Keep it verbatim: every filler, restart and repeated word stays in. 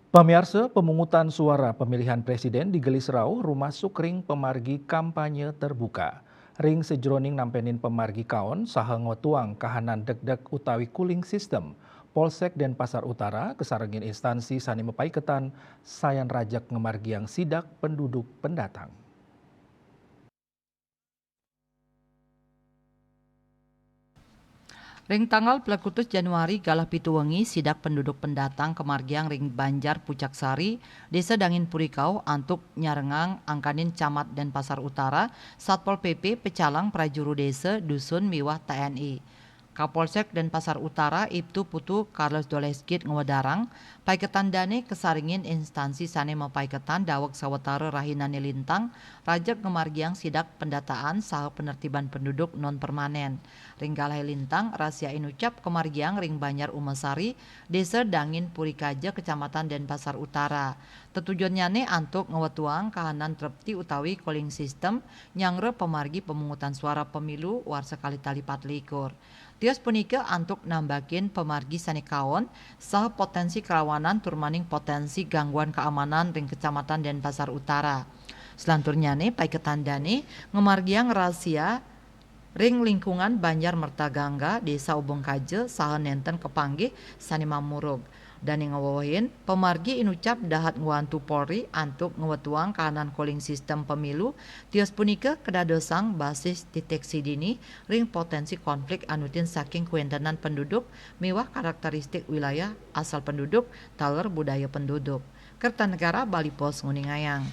Pamiarsa, pemungutan suara pemilihan presiden digelis rauh rumasuk ring pamargi kampanye terbuka. Ring sajeroning nampenin pamargi kaon saha ngwetuang kahanan degdeg utawi cooling system, Polsek Denpasar Utara kasarengin instansi sane mapaiketan sayan rajeg ngamargiang sidak penduduk pendatang. Ring tanggal plekutus Januari galah pitu wengi, sidak penduduk pendatang kamargiang ring Banjar Pucak Sari, Desa Dangin Purikau, antuk nyarengang angkanin Camat Denpasar Utara, Satpol P P, pecalang, prajuru desa, dusun, miwah T N I. Kapolsek Denpasar Utara, Ibtu Putu Carlos Doleskit, ngwedarang, paiketan dane kasarengin instansi sane mapaiketan daweg sawatara rahinane lintang, rajeg ngamargiang sidak pendataan saha penertiban penduduk non permanen. Ring galahe lintang, rahasia inucap kamargiang ring Banjar Umasari, Desa Dangin Purikaja, Kecamatan Denpasar Utara. Tetujonnyane antuk ngwetuang kahanan trepti utawi cooling system nyanggra pamargi pemungutan suara pemilu warsa kalih tali patlikur. Tios punika antuk nambakin pamargi sane kaon saha potensi kerawanan turmaning potensi gangguan keamanan ring Kecamatan Denpasar Utara. Selanturnyane, paiketan dane ngamargiang rahasia ring lingkungan Banjar Mertagangga, Desa Ubung Kaja, saha nenten kapanggih sane mamurug. Dane ngwewehin, pamargi inucap dahat ngwantu Polri antuk ngwetuang kahanan cooling system pemilu, tios punika kadadosang basis deteksi dini ring potensi konflik anutin saking kawenten penduduk miwah karakteristik wilayah asal penduduk taler budaya penduduk. Kertanegara Bali Post nguningayang.